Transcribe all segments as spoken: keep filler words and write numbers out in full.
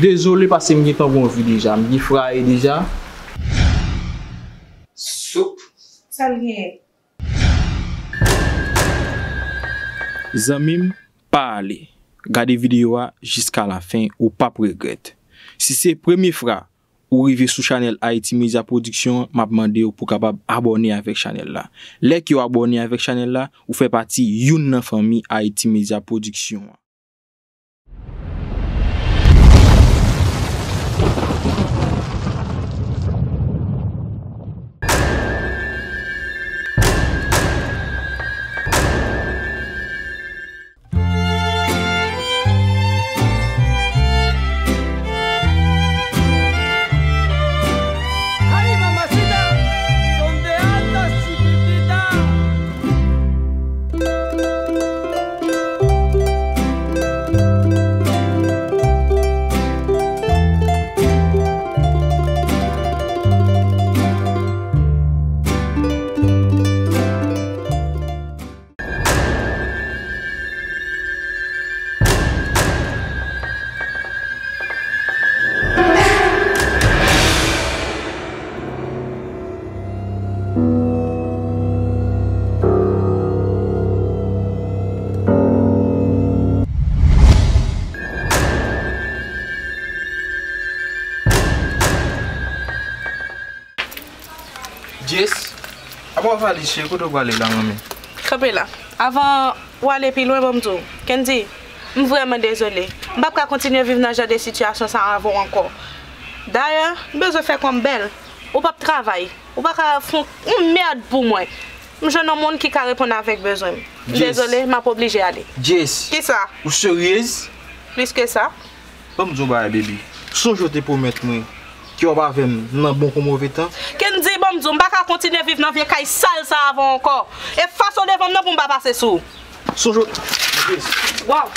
Dezole paske m gentan gon vi deja, m defraye deja. Soup. Sa l genyen? Zanmi m, pa ale. Gade videyo a jiska lafen, ou p ap regrèt. Si se premye fwa ou rive sou chanèl Haïti Media Production an, m ap mande w pou w kapab abòne avèk chanèl la. Lè ke w abòne avèk chanèl la, ou fè pati youn nan fanmi Haïti Media Production an. Ay, mamacita, ¿dónde andas, chiquitita? Jess, apa w valiz, cheri, kote w prale la, manmi? Kanpe la. Avan w ale pi lwen, ban m di w. Kendy, m vrèman dezole. M p ap ka kontinye viv nan jan de sitiyasyon sa a avè w ankò. Dayè, m bezwen fè kò m bèl. Ou p ap travay. Ou pa ka fè yon mèd pou mwen. M jwenn yon moun ki ka reponn avèk bezwen m. M Jess. Dezole, m ap oblije ale. Jess. Kisa? Ou seryez? Plis ke sa. Ban m di w yon bagay, baby. Sonje w te pwomèt mwen ke w ap avè m nan bon kou move tan. Kendy, ban m di w, m pa ka kontinye viv nan vye kay sal sa avè w ankò. Efase w devan m nan pou m pa pase sou ou. Sonje w. Jess. Waw.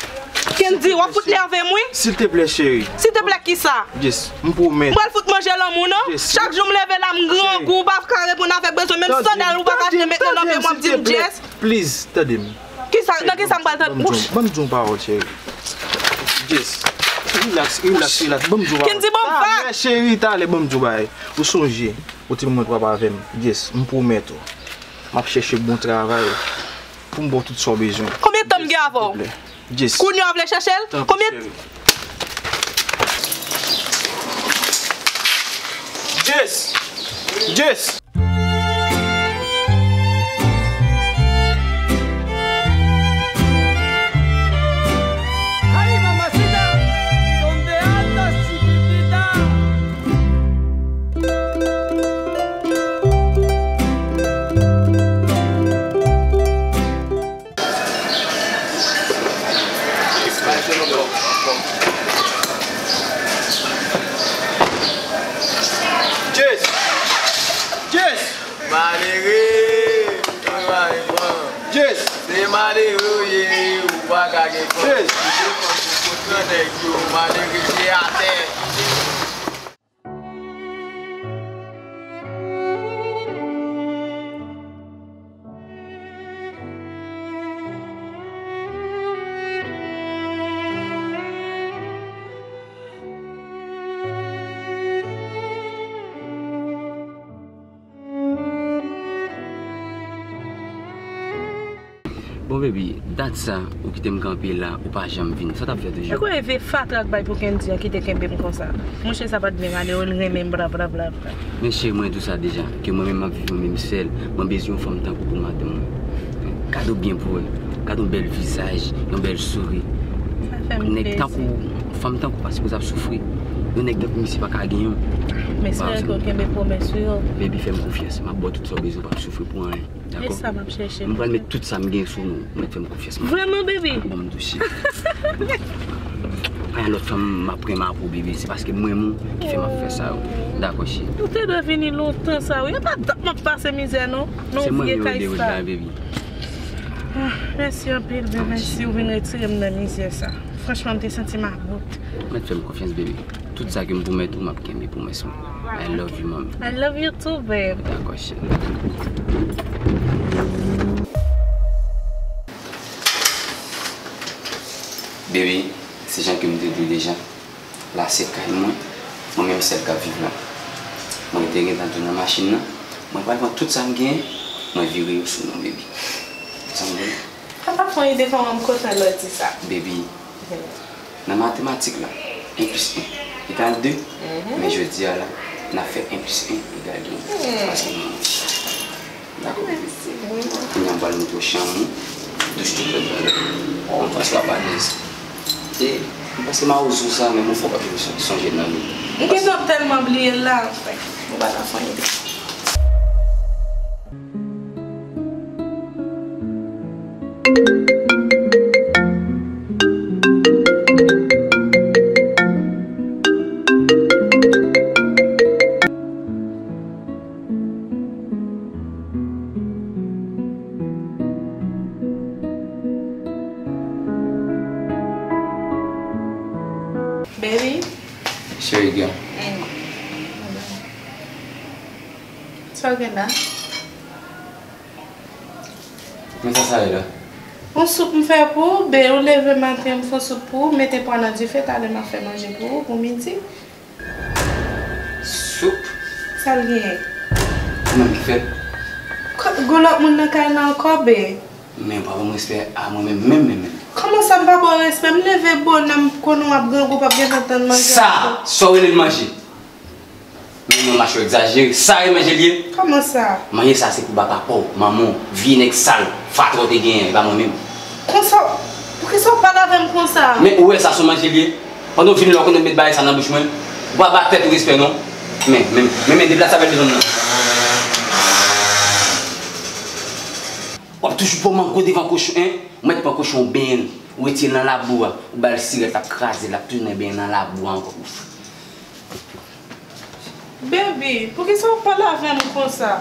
Kendy, w ap fout nève m, wi. Silteplè, cheri. Silteplè kisa? Jess, m pwomèt. M pral fout manje lanmou, non? Jess. Chak jou m leve la, m grangou, w pa ka reponn avèk bezwen, menm sandal ou pa ka achte met nan lanmè m, w ap di m Jess. Please, tande m. Kisa, nan kisa m pral tande? Ban m di w, ban m di w yon pawòl, cheri. Jess, relax, relax, relax. Ban m di w yon pawòl. Kendy, ban m vag. Talè, cheri, talè, ban m di w yon bagay. Ou sonje, ou te pwomèt w ap avè m. Jess, m pwomèt ou. M ap chèche bon travay pou m ba w tout sa w bezwen. Konbyen tan m gen avè w? Jess. Kounye a w vle chèche l? Konbyen? Jess! Jess! Ay, mamacita, ¿dónde andas, chiquitita? Jess! Jess! Malere! Jess! Se malere w ye, ou pa ka gen kòb. Jess! Ou te konn pou kot nan nèg yo, malere te atè. Bon, baby, dat sa, ou kite m kanpe la, ou pa janm vin. Sa w t ap fè toujou? Ou kwè e vye fatra k bay pou Kendy an ki te kenbe m konsa? Monchè, sa pa t vle malere, l renmen m, bla, bla, bla, bla. Men cheri, mwen di w sa deja, ke mwen menm m ap viv mwen menm sèl, mwen bezwen yon fanm tankou pou madanm mwen. Gade w byen pou wè, gade yon bèl vizaj, yon bèl souri. Sa fè m plezi. Nèg tankou, fanm tankou pa sipoze ap soufri. Yon nèg tankou misye pa ka gen yon. M espere ke w kenbe pwomès ou yo. Baby, fè m konfyans, m ap ba w tout sa w bezwen, w p ap soufri pou anyen. Dakò? E sa m ap chèche. M pral met tout sa m gen sou nou. Ou mèt fè m konfyans, man. Vrèman, baby? Bon, m di w, cheri. Pa gen lòt fanm m ap renmen apre w, baby. Se paske m renmen w ki fè m ap fè sa yo. Dakò, cheri. Ou te dwe vini lontan sa, wi. E pa dat m ap pase mizè, non. Nan vye kay sa. Se mwen menm yo dewoule la, baby. Ah, mèsi anpil, baby. Mèsi, ou vin retire m nan mizè sa. Franchman, m te santi m about. Ou mèt fè m konfyans, baby. Tout sa ke m pwomèt ou, m ap kenbe pwomès mwen. I love you, mami. I love you too, babe. Dakò, cheri. Baby, se jan ke m te di w deja, La se kay mwen, mwen menm sèl k ap viv la. Mwen te gentan tou nan machin nan. Mwen pral pran tout sa m genyen, mwen vire yo sou nou, baby. Sa m genyen? Papa, fè yon ide kòman m kontan lè w di sa. Baby, nan matematik la, en plis en egal de, men jodi a la, n ap fè en plis en egal de. Paske mwen, dakò. Mèsi, mwen. Kounye a m pral montre w chanm ou, douch tout lòt bagay. Mwen panse w ap alèz. E, mwen panse mawozo sa, men mwen fò w pa toujou sonje l nan vi w. M gentan tèlman bliye l la, anfen. Mwen pa ta fè yon ide. Baby. Cheri, gen. Mm. Sa w gen la? Men sa sa ye la? Yon soup m fè pou ou, be, ou leve maten, m fè yon soup pou ou, mete pwa nan dife, talè m ap fè manje pou ou, pou midi. Soup? Sa l genyen? Ou menm ki fè l? Kot, gon lòt moun nan kay la ankò, be? Men ou pa ban m respè a mwen menm, menm, menm, menm. Kòman sa m pa ba w respè? M leve bonè, m konnen w ap grangou, p ap gentan tann manje. Sa, sa w rele l manje? Men non, machwè egzajere. Sa e manje l ye? Kòman sa? Manje sa se pou papa pa w, manman w, vye nèg sal, fatra w te genyen, e pa mwen menm. Konsa, poukisa w pale avè m konsa? Men ou wè sa se yon manje l ye? Pandan w vini la, w konnen w met bagay sa nan bouch mwen? Ou pa ba tèt ou respè non. Men, men, men, men deplase avè l de zòn nan. W ap toujou pran mango devan kochon, en? Ou mèt pran kochon w benyen l, ou retire l nan labou a, ou ba l sirèt, l ap kraze, l ap tounen benyen nan labou a ankò. Ouf. Baby, poukisa w ap pale avè m konsa?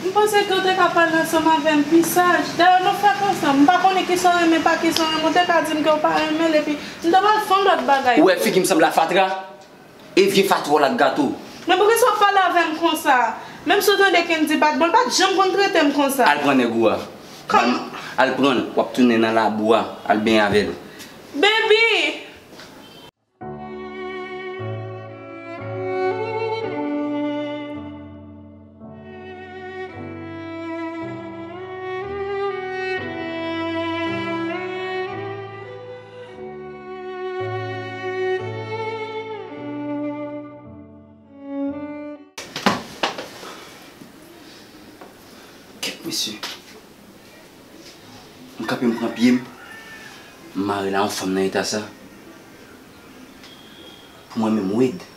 M panse ke w te ka pale ansanm avè m pi saj. Dayè, nou fèt ansanm. M pa konnen kisa w renmen, pa kisa w renmen. Ou te ka di m ke w pa renmen l, epi m ta pral fè yon lòt bagay. Ou wè figi m sanble a fatra? E vye fatra w la k gate w. Men poukisa w ap pale avè m konsa? Menm si w tande Kendy pa t bon, l pa t janm konn trete m konsa. Al pran nèg ou a. Kòm- Al pran l, w ap tounen nan labou a, al benyen avè l. Baby! Kèt mesye. M kanpe, m pran pye m, m mare la yon fanm nan eta sa. Pou mwen menm, Wade,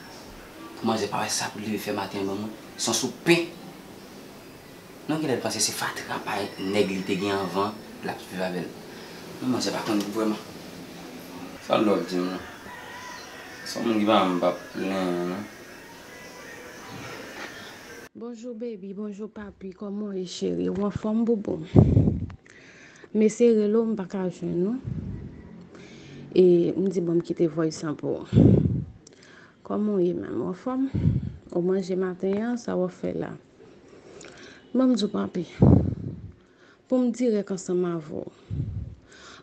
pou manzè pa wè sa pou l leve fè maten an ban mwen, se yon soup pen. Non, genlè l panse se fatra pa nèg li te gen anvan l ap viv avè l. Non, manzè pa konn vrèman. Sa l wè ap di m lan? Se yon moun ki pa menm pa plenyen non. Bonjou baby, bonjou papi, kòman w ye cheri? Ou anfòm boubou? M eseye rele w, m pa ka jwenn ou. E m di bon m kite voice an pou ou. Kòman w ye menm? Ou anfòm? Ou manje maten an, sa w ap fè la? Ban m di w papi, pou m dirèk ansanm avè w,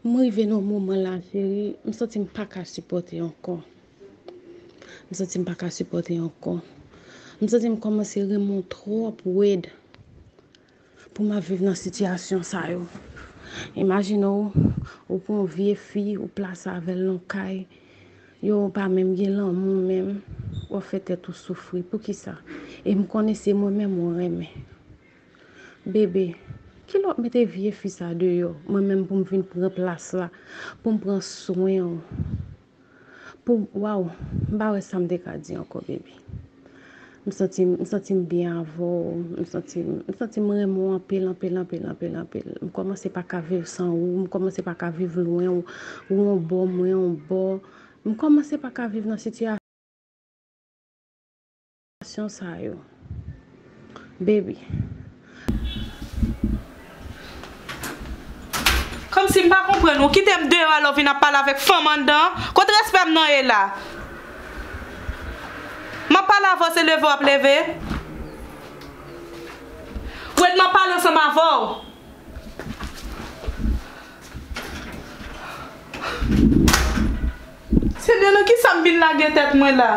m rive nan moman la cheri, m santi m pa ka sipòte ankò. M santi m pa ka sipòte ankò. M santi m kòmanse renmen w twòp Wade pou m ap viv nan sitiyasyon sa yo. Imajine w, ou pran yon vye fi, ou plase avè l nan kay, yo pa menm gen lanmou menm, w ap fè tèt ou soufri. Poukisa? E m konnen se mwen menm ou renmen. Bebe, kilè w ap mete vye fi sa deyò, mwen menm pou m vin pran plas la, pou m pran swen w? Pou, waw, m pa wè sa m te ka di ankò, baby. M santi, m santi m byen avè w, m santi, m santi m renmen w anpil, anpil, anpil, anpil, anpil. M kòmanse pa ka viv san ou, m kòmanse pa ka viv lwen ou, ou yon bò, mwen yon bò. M kòmanse pa ka viv nan sitiyasyon sa yo. Baby. Kòmsi m pa konprann ou. Kite m deyò alò w vin ap pale avèk fanm anndan an. Kot respè m nan ye la? M ap pale avè w, se leve w ap leve? Wade, m ap pale ansanm avè w. Senyè, nan kisa m vin lage tèt mwen la?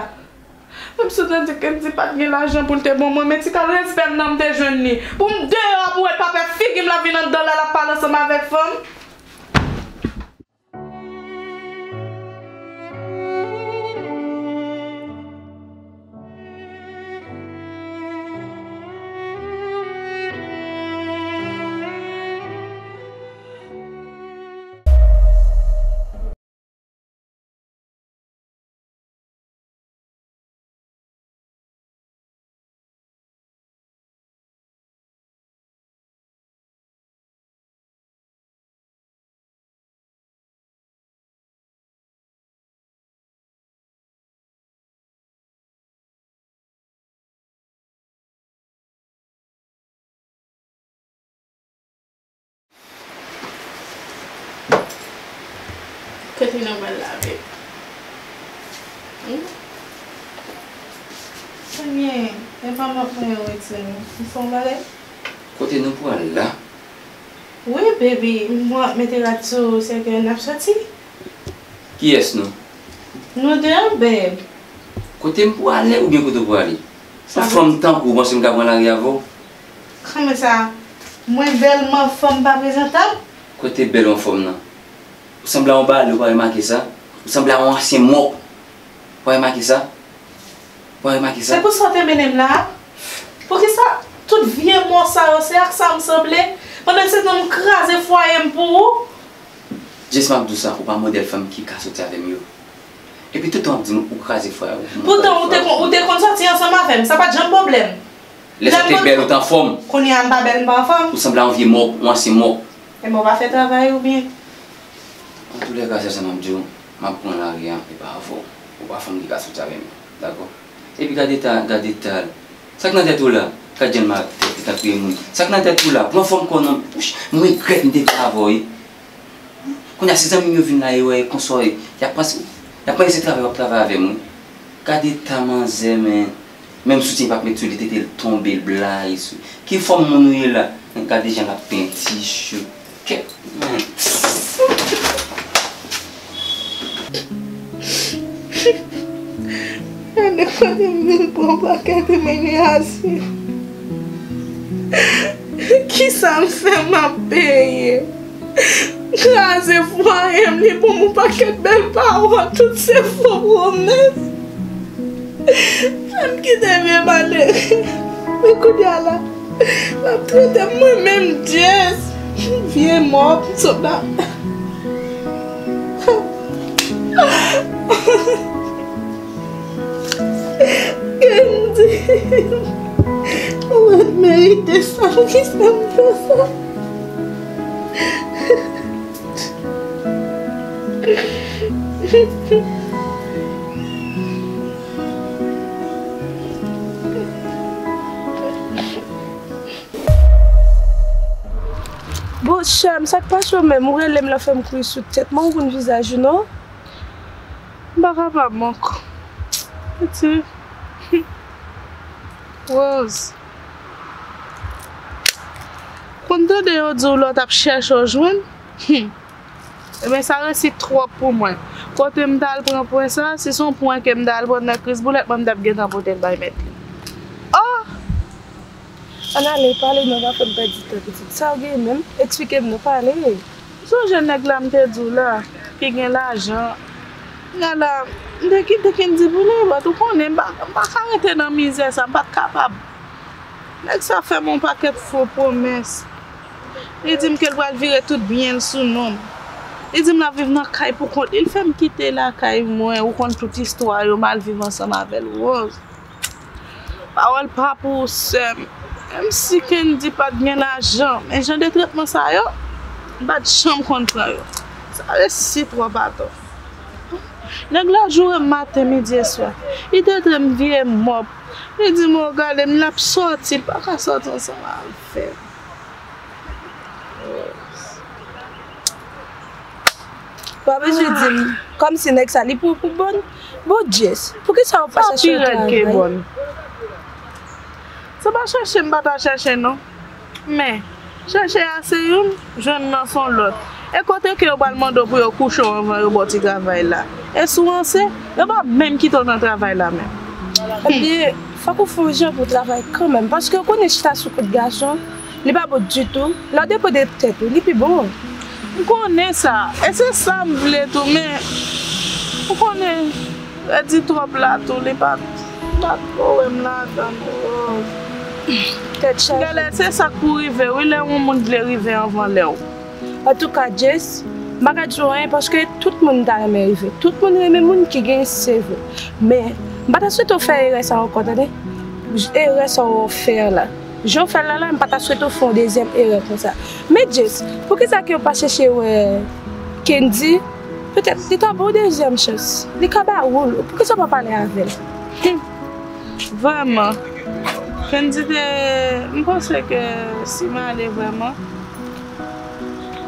Menm si w te di Kendy pa t gen lajan pou l te ban mwen, men ti kal respè m nan m te jwenn li. Pou m deyò a pou wè l pa fè figi m l ap vin anndan la, l ap pale ansanm avèk fanm. Kote nou pral lave? Hmm? Ebyen, e pa m ap mwen retire nou. Ou fè yon bagay? Kote nou pral la? Wi, baby, mwen ap mete rad sou sèkèy n ap soti. Kiyès nou? Nou de an, babe. Kote m pwale oubyen kote w pwale? Sa yon fanm tankou w panse m ka pran lari avè w? Kòman sa? Mwen bèl, m anfòm, m pa prezantab? Kote bèl ou anfòm nan? Ou sanble a yon bale, ou pa remake sa? Ou sanble a yon ansyen mòp. Ou pa remake sa? Ou pa remake sa? Se pou sa w te mennen m la? Poukisa tout vye mò sa yo, se ak sa m sanble? Pandan se tan m kraze fwaye m pou ou? Jess, m ap di w sa, ou pa modèl fanm ki ka soti avè m yo. Epi tout tan w ap di m ou kraze fwaye w. Poutan ou te konn, ou te konn soti ansanm avè m, sa pa t janm pwoblèm. Lè sa w te bèl, ou te anfòm. Kounye a m pa bèl, m pa anfòm. Ou sanble a yon vye mòp, yon ansyen mòp. Ebyen, w pa fè travay ou byen. Antoulèka, sèl sa m ap di w, m ap pran lari a, e pa avè w. Ou pa fanm ki ka soti avè m, dakò? Epi gade ta, gade ta. Sa k nan tèt ou la? Gad jan l mal tèt li, t ap touye moun. Sa k nan tèt ou la? Pran fòm kò w non. Wouch, m regrèt m te fè avè w, wi. Kounye a, si zanmi m yo vin la, yo wè e konsa, y ap panse, y ap panse se travay w ap travay avè m, wi. Gade ta manzè, men. Menm soutyen pa p met sou li, tete l tonbe, l blayi sou. Ki fòm moun ou ye la? Men gade jan l ap penti chou. Kèt, men. Gade kote m vin pran pakèt imiliasyon. Kisa m fè m ap peye? Kraze fwaye m, li ban m yon pakèt bèl pawòl, tout se fo pwomès. Fè m kite vye malere. Men kounye a la, l ap trete m mwen menm Jess. Vye mò, m sot la. Kendy, ou pa t merite sa, poukisa m fè sa? Bon, Cham, sa k pase w menm? Ou rele m la fè m kouri sou tèt mwen, ou konn vizaj ou non? M pa kapab ankò. Piti. Rose. Konn tande yo di w lè w t ap chèche w jwenn? Hum. Ebyen, sa resi twòp pou mwen. Kote m t al pran pwen sa, si se yon pwen ke m t al pran nan Kris Boulèt, mwen m t ap gentan pote l bay mèt li. Oh! Ann ale, pale non, pa fè m pèdi tan, pitit. Sa w gen menm? Eksplike m non, pale. Sonje nèg la m te di w la, ki gen lajan. Gala, m te kite Kendy pou lòt, ou konnen, m pa, m pa ka rete nan mizè sa, m pa t kapab. Nèg sa fè m yon pakèt fo pwomès. Li di m ke l pral vire tout byen l sou non m. Li di m l ap viv nan kay pou kont li. Li fè m kite lakay mwen, ou konn tout istwa yo, m al viv ansanm avè l, Rose. Pawòl pa pou ou, sè m. Menm si Kendy pa t gen lajan, men jan de tretman sa yo, m pa t janm konn pran yo. Sa resi twòp atò. Nèg la joure m maten, midi e swa. Li trete m vye mòp. Li di m, o, gade m, l ap sòti, l pa ka sòti ansanm avè m. Pa bezwen di m, kòmsi nèg sa, li pou, pou bon. Bon, Jess, poukisa w pa chèche yon travay? Sa pi rèd ke bon. Se pa chèche m pa ta chèche non. Men, chèche a se youn, jwenn nan se yon lòt. E kote ke yo pral mande w pou yo kouche w anvan yo ba w ti travay la? E si w ranse, yo p ap menm kite w nan travay la menm. Ebyen, fòk ou fè yon jan pou w travay kanmenm, paske ou konnen chita sou kont gason, li pa bon ditou. Lè w depann de tèt ou, li pi bon. M konnen sa, e se sa m vle tou, men ou konnen, rèdi twòp la tou, li pa, pa twò wè m ladan, non. Tèt chaje. Genlè, se sa k pou rive, wi, lè yon moun vle rive anvan lè w. Antouka, Jess, m pa ka di w anyen paske tout moun ta renmen rive. Tout moun renmen moun ki gen se vre. Men, m pa ta swete w fè erè sa ankò, tande? Erè sa w fè a la. Jan w fè l la, la, m pa ta swete w fè yon dezyèm erè konsa. Men, Jess, poukisa ke w pa chèche wè Kendy? Petèt li ta ba w dezyèm chans. Li ka ba ou l. Poukisa w pa pale avè l? Hmm. Vrèman. Kendy te, m panse ke si m ale vrèman,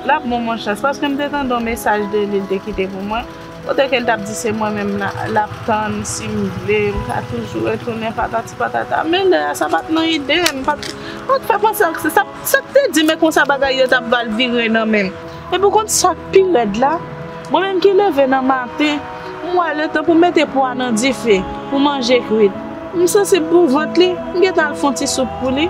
l ap ban mwen chans, paske m te tande yon mesaj de li, l te kite pou mwen, kote ke l t ap di se mwen menm la, l ap tann, si m vle, m ka toujou retounen, patati patata. Men lè a, sa pa t nan ide m, pa t, pa t fè panse ak sa, sa, sa k te di, men konsa bagay yo t ap pral vire nan men m. Epi w konn sa k pi rèd la? Mwen menm ki leve nan maten, m wè letan pou mete pwa nan dife, pou manje kwit. M sansib pou vant li, m gentan al fè yon ti soup pou li.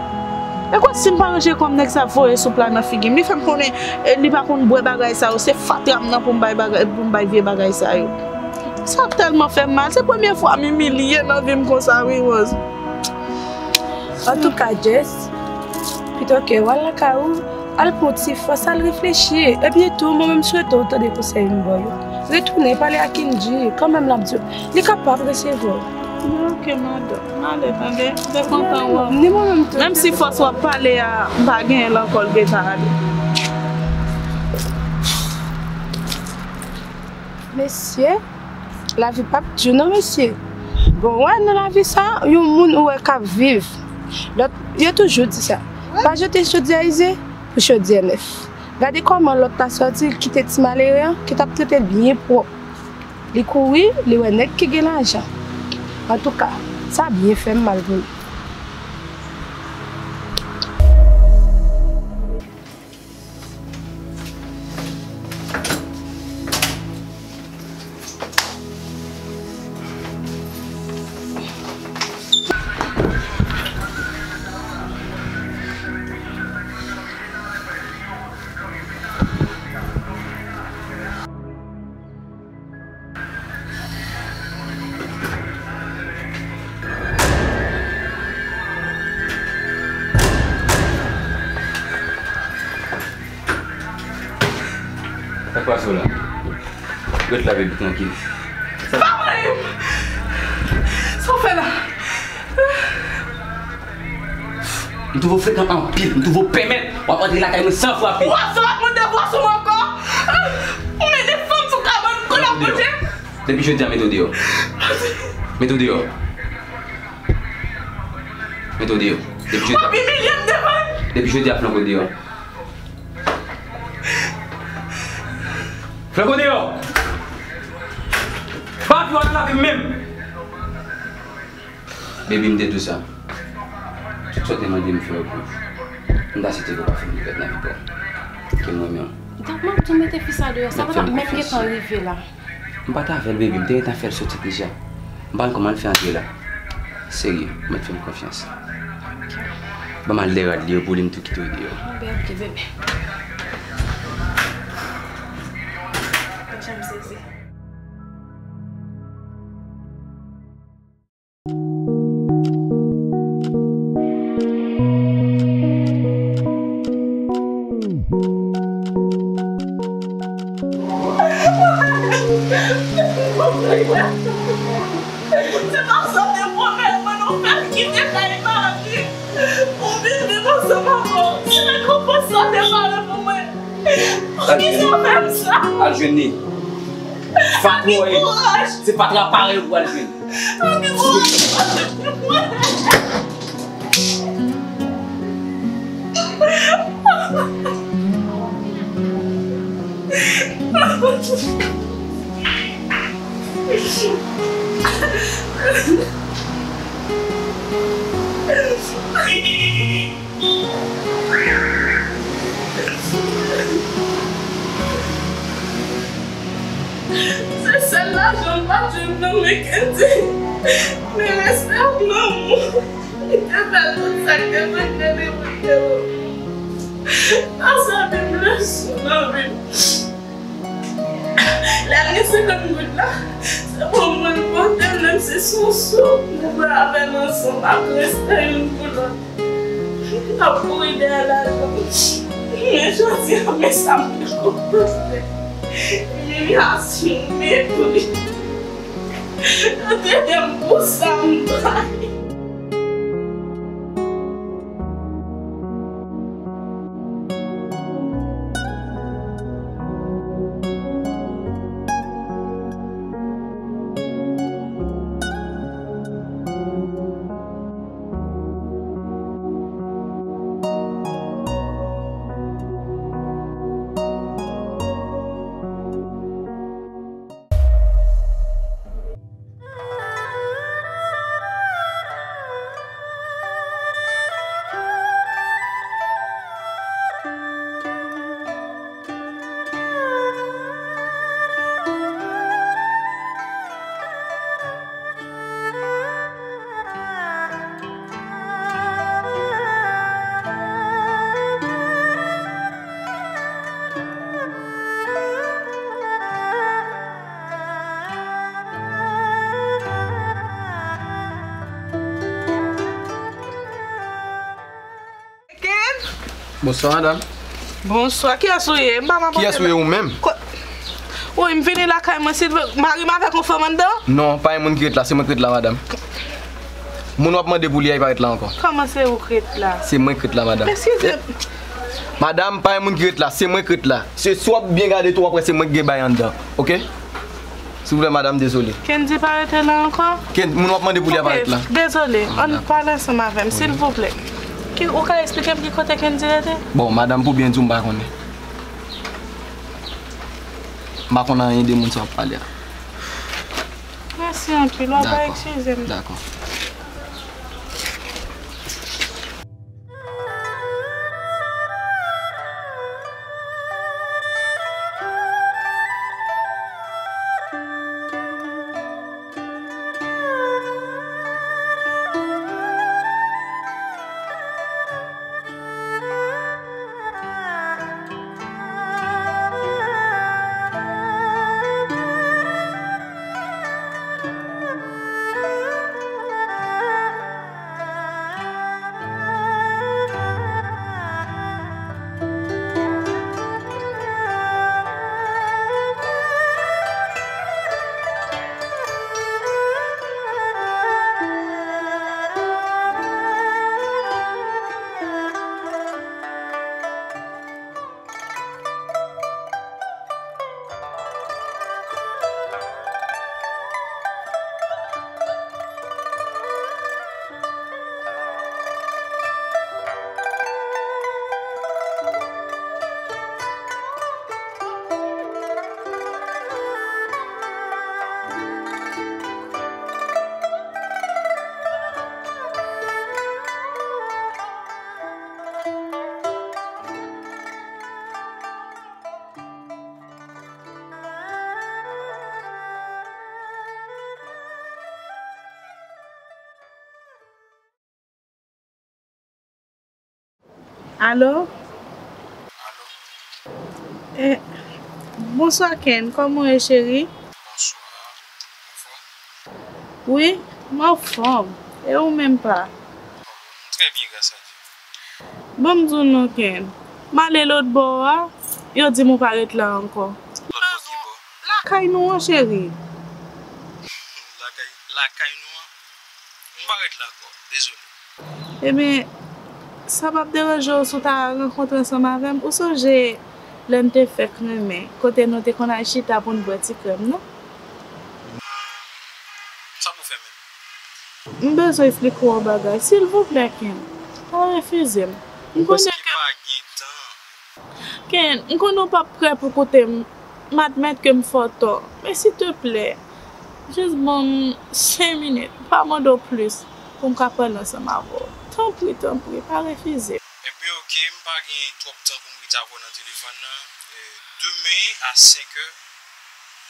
E kwè si m pa ranje kò m, nèg sa voye soup la nan figi m. Li fè m konnen, e, li pa konn bwè bagay sa yo, se fatra m nan pou m bay bagay, pou m bay vye bagay sa yo. Sa tèlman fè m mal, se premye fwa m imilye nan vi m konsa wi, Rose. Antouka, Jess, pito ke w al lakay ou, al pran ti fòs, al reflechi. Epi tou, mwen menm swete w tande konsèy m ba w yo. Retounen pale ak Kendy, kanmenm l ap di w. Li kapab resevwa w. Ok, madanm. M ale, tande. M te kontan wè w. Ni mwen menm tou. Menm si fòs w ap pale a, m pa genyen l ankò, l gentan ale. Mesye, lavi p ap di non, mesye. Bon, wè, nan lavi sa, yon moun ou wè k ap viv. Lòt, yo toujou di sa. Pa jete chodyè ize pou chodyè nèf. Gade kòman lòt la sòti, l kite ti malere an, ki t ap trete l byen pwòp. Li kouri, li wè nèg ki gen lajan. Antouka, sa byen fè m mal pou li. Sa k pase w la? Ret la, baby, trankil. Sa... Pa voye m! Sa w fè la? M twouve w frekan anpil, m twouve w pèmèt w ap antre lakay mwen san frape. Pwason ap mande pwason mwen ankò. Ou mete fanm sou kabann, kòlè ap monte. Depi jodi a, mete w deyò. Mete w deyò. Mete w deyò. Depi jodi a. W ap imilye m devan l. Depi jodi a, flanke w deyò. Flanke w deyò. Pa antre nan lavi m menm. Baby, m te di w sa. Tout sa w te mande m fè w pou ou. M ta swete ke w pa fè m regrèt nan vi pa w. Ke m renmen w. Donk, m ap tou mete fi sa deyò. Sa pa t ap menm gentan rive la. M pa t avè l, baby. M te gentan fè l soti deja. M pa konn kòman l fè antre la. Serye, ou mèt fè m konfyans. Ban m al dèyè rad li yo pou li, m tou kite w deyò. Bon, ben, ok, bebe. Deja m sezi. Se pa sa w te pwomèt mwen, non, fè m kite kay mari m pou m viv ansanm avè w. Se rekonpans sa w te pare pou mwen. Poukisa w fè m sa? Al jwenn li. Fatra w ye. Se fatra parèy ou pral jwenn. Se sèl lajan m pa t jwenn nan men Kendy. Men respè ak lanmou li te fè l, tout sa k te fèt nan lemonn yo. Pase anpil leson nan vi m. Lè l gen senkant goud la, se pou mwen l pote l, menm si se yon sou m pran avè l ansanm, ap reste youn pou lòt. M t ap kouri dèyè lajan. Men jodi a, men sa m te konprann. Imilyasyon, mepri. Yo trete m pou sa m pa ye. Ken? Bonswa, madanm. Bonswa, kiyès ou ye? M pa konn. Kiyès ou ye ou menm? Ko-, wi, m vini lakay mwen, silvouplè. Mari m avèk yon fanm anndan? Non, pa gen moun ki ret la, se mwen ki ret la, madanm. Moun w ap mande pou li a, li pa ret la ankò. Kòman se ou k ret la? Se mwen k ret la, madanm. Eskize m. Madanm, pa gen moun ki ret la, se mwen k ret la. Se, si w ap byen gade tou, w ap wè se mwen k gen bay anndan, oke? Silvouplè, madanm, dezole. Kendy pa rete la ankò? Ken-, moun w ap mande pou li a pa ret la. Dezole, ann pale ansanm avè m, silvouplè. Ki, ou ka eksplike m ki kote Kendy rete? Bon, madanm, pou byen di w, m pa konnen. M pa konn anyen de moun sa w ap pale a. Mèsi anpil, w ap eskize m. Dakò. Alo? Alo? Eh, bonswa, Ken. Kòman w ye, cheri? Bonswa. Anfòm? Wi, m anfòm. E ou menm, pa? M trè byen, gras a Dye. Ban m di w non, Ken. M ale lòt bò a, yo di m ou pa ret la ankò. Lòt bò ki bò? Lakay nou an, cheri. Lakay, lakay nou an? M pa ret la ankò, dezole. Ebyen, sa p ap deranje w si w ta rankontre ansanm avè m? Ou sonje lè n te fèk renmen, kote nou te konn al chita pou n bwè ti krèm nan? Sa pou fè menm? M bezwen eksplike w yon bagay. Silvouplè, Ken, pa refize m. M konnen ke, Ken, m konnen w p ap prè pou koute m. M admèt ke m fè w tò. Men silteplè, jis ban m senk minit. M pa mande w plis pou m ka pale ansanm avè w. Tanpri, tanpri, pa refize m. Ebyen, oke, m pa gen twòp tan pou m rete avè w nan telefòn nan. E, demen a senk è,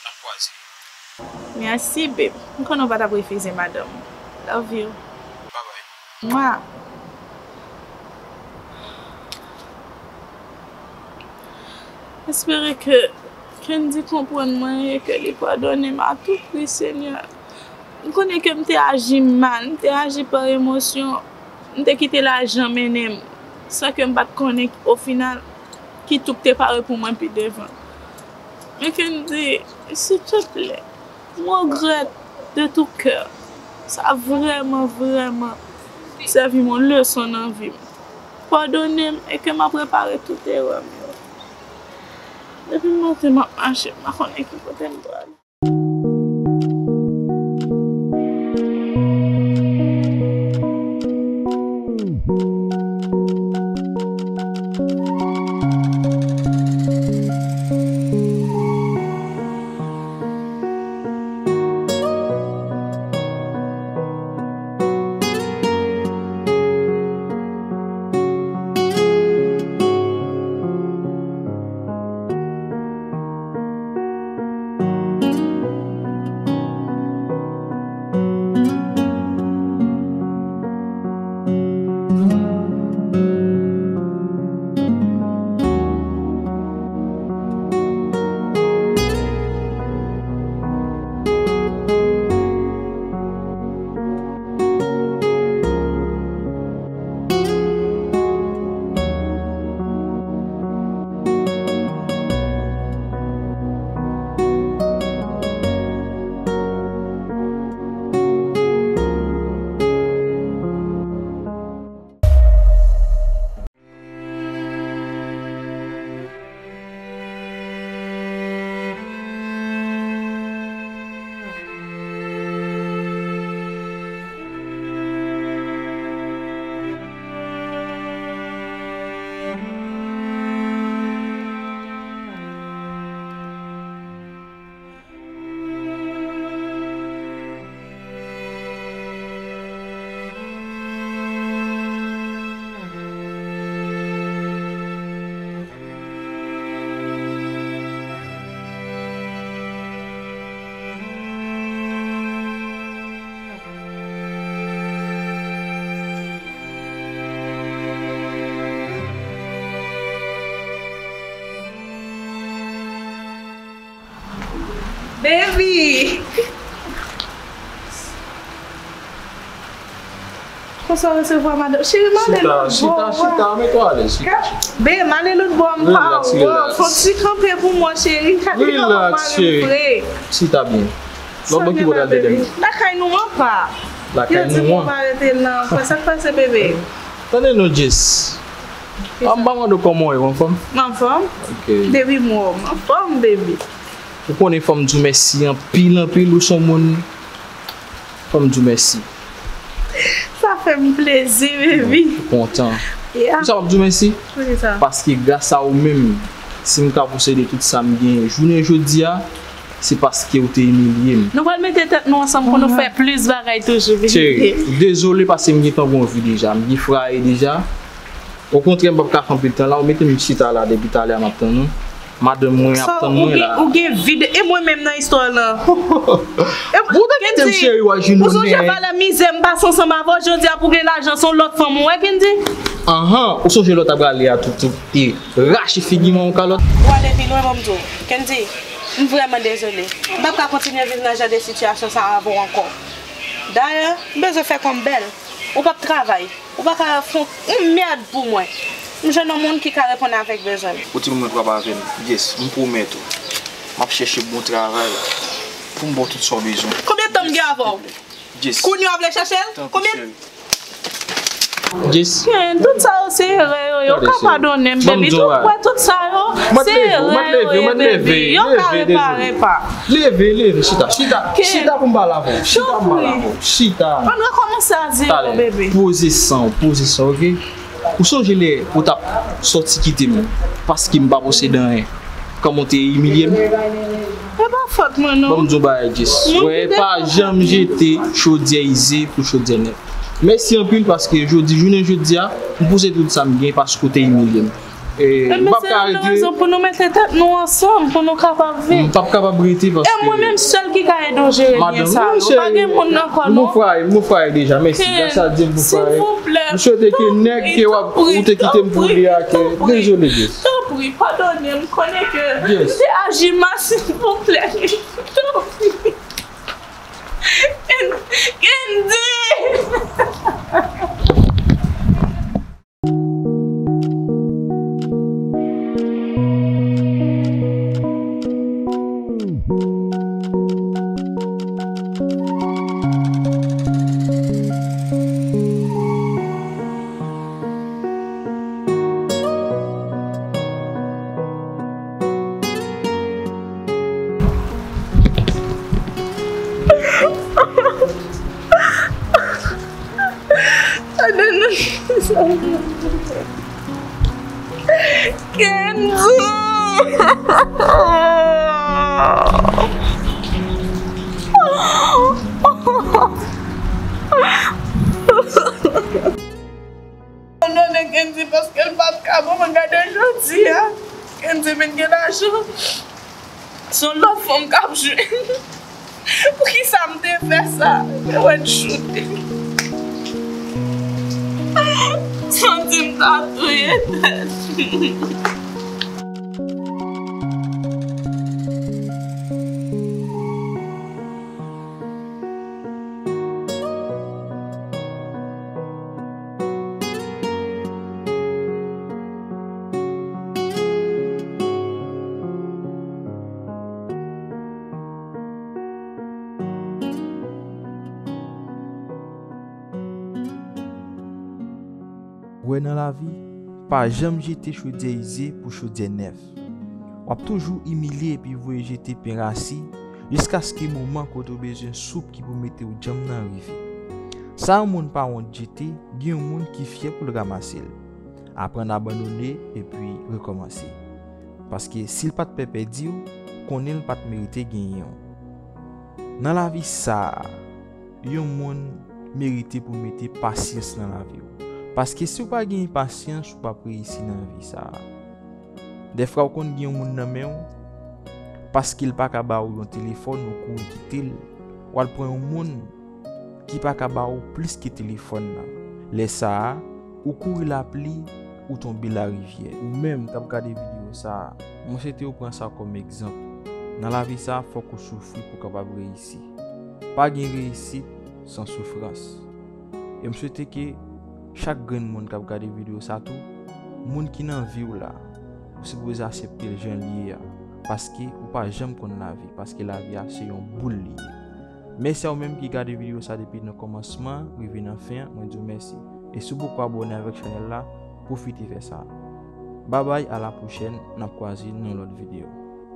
N ap kwaze. Mèsi, babe. M konnen w pa t ap refize madanm ou. Love you. Babay. Mwa. Espere ke Kendy konprann mwen e ke li padone m a tou pri, Senyè. M konnen ke m te aji mal, m te aji pa emosyon, m te kite lajan mennen m, san ke m pa t konnen, o final, ki tou k te pare pou mwen pi devan. Men Kendy, silteplè, m regrèt de tou kè. Sa vrèman, vrèman sèvi m yon leson nan vi m. Padone m e ke m ap repare tout erè m yo. Depi maten m ap mache, m pa konnen ki kote m prale. Baby! Konsa w resevwa madanm. Cheri, m ale lòt bò. Chita, chita, chita, mete w alèz, chita, chita. Babe, m ale lòt bò, m pa wè w. Relax, relax. Fè yon ti kanpe pou mwen, cheri. Gade kòman mari m fre. Relax, cheri. Chita byen. Lòt bò ki bò w t al tande m? Lakay nou an pa. Lakay nou an. Yo di pou m pa rete nan. Sa k pase, bebe? Tande non, Jess. A, m pa mande w kòman w ye, w anfòm? M anfòm. Ok. Depi m wè w, m anfòm, baby. Ou konnen fò m di w mèsi anpil, anpil, ou se yon moun. Fò m di w mèsi. Sa fè m plezi, baby. M kontan. Yeah. Ou sa w ap di w mèsi? Poukisa? Paske gras a ou menm, si m ka posede tout sa m genyen jounen jodi a, se paske ou te imilye m. Nou pral mete tèt nou ansanm pou nou fè plis bagay toujou, baby. Cheri, dezole paske m gentan gon vi deja, m byen fraye deja. Okontrè, m p ap ka fè anpil tan la, ou mete m chita la depi talè a m ap tann ou. Madanm mwen ap tann mwen la. Ou gen, ou gen vi de, e mwen menm nan istwa lan. Bon, ou ta kite m, cheri, w al jwenn yon nèg. Ou sonje valè mizè m pase ansanm avè w, jodi a pou gen lajan, se yon lòt fanm ou wè, Kendy? Anhan, ou sonje lè w t ap rale a, tou, tou, te rache figi mwen yon kalòt. Ou ale pi lwen, ban m di w. Kendy, m vrèman dezole. M p ap ka kontinye viv nan jan de sitiyasyon sa a avè w ankò. Dayè, m bezwen fè kò m bèl. Ou p ap travay. Ou pa ka fè yon mèd pou mwen. M jwenn yon moun ki ka reponn avèk bezwen m. Ou di mwen pral avè m. Yes, m pwomèt ou. M ap chèche bon travay pou m ba w tout sa w bezwen. Konbyen tan m gen avè w? Yes. Kounye a w vle chèche l? Tanpri, cheri. Yes. Ken, tout sa yo se erè yo ye. Ou ka padone m, baby. Tout, wè, tout sa yo se erè yo ye, baby. Yo ka repare pa. Leve, leve, chita, chita, chita pou m pale avè w. Chita pou m pale avè w. Chita. Ann rekòmanse a zewo, bebe. Poze san w, poze san w, ok? Ou sonje lè ou t ap sòti kite m paske m pa posede anyen? Kòman w te imilye m? E pa fòt mwen, non. Ban m di w bagay, Jess. Wè, pa janm jete chodyè ize pou chodyè nèf. Mèsi anpil paske jodi, jounen jodi a, m pouse tout sa m gen paske w te imilye m. E, m p ap ka rete. Rezon pou nou mete tèt nou ansanm, pou nou kapab viv. M p ap kapab rete paske. E mwen menm sèl ki ka ede w jere byen sa yo. Pa gen moun nan kò non. M gon fraye, m gon fraye deja, mèsi. Gras a Dye, m gon fraye. M swete ke nèg ke w ap, ou te kite m pou li a, ke dezole, Jess. Tanpri, padone m, konnen ke m te aji mal, silvouplè. Tanpri. Kendy! Kenzo! Padone Kendy paske l pa t ka bon, men gade jodi a. Kendy vin gen lajan. Se yon lòt fanm k ap jwenn. Poukisa m te fè sa? Mwen wè n choute. Santi m ta touye tèt m. Ou wè nan lavi, pa janm jete chodyè ize pou chodyè nèf. W ap toujou imilye epi voye jete pen rasi jiskaske moman kote w bezwen soup ki pou mete w djanm nan rive. Sa yon moun pa wont jete, gen yon moun ki fyè pou l ranmase l. Aprann abandone epi rekòmanse. Paske si l pa t pè pèdi w, konnen l pa t merite genyen w. Nan lavi sa a, yon moun merite pou mete pasyans nan lavi w. Paske si w pa gen pasyans, ou p ap reyisi nan vi sa a. Dèfwa ou konn gen yon moun nan men w, paske l pa ka ba w yon telefòn, ou kouri kite l, w al pran yon moun ki pa ka ba w plis ke telefòn nan. Lè sa a, ou kouri lapli, ou tonbe larivyè. Ou menm k ap gade videyo sa a, mwen swete w pran sa kòm egzanp. Nan lavi sa a, fòk ou soufri pou w kapab reyisi. Pa gen reyisit san soufrans. E m swete ke chak grenn moun k ap gade videyo sa tou, moun ki nan vi w la, ou sipoze aksepte l jan l ye a, paske ou pa janm konn lavi, paske lavi a se yon boul li ye. Mèsi a ou menm ki gade videyo sa depi nan kòmansman rive nan fen an, mwen di w mèsi. E si w poko abòne avèk chanèl la, pwofite fè sa. Babay, a la pwochèn, n ap kwaze nan yon lòt videyo.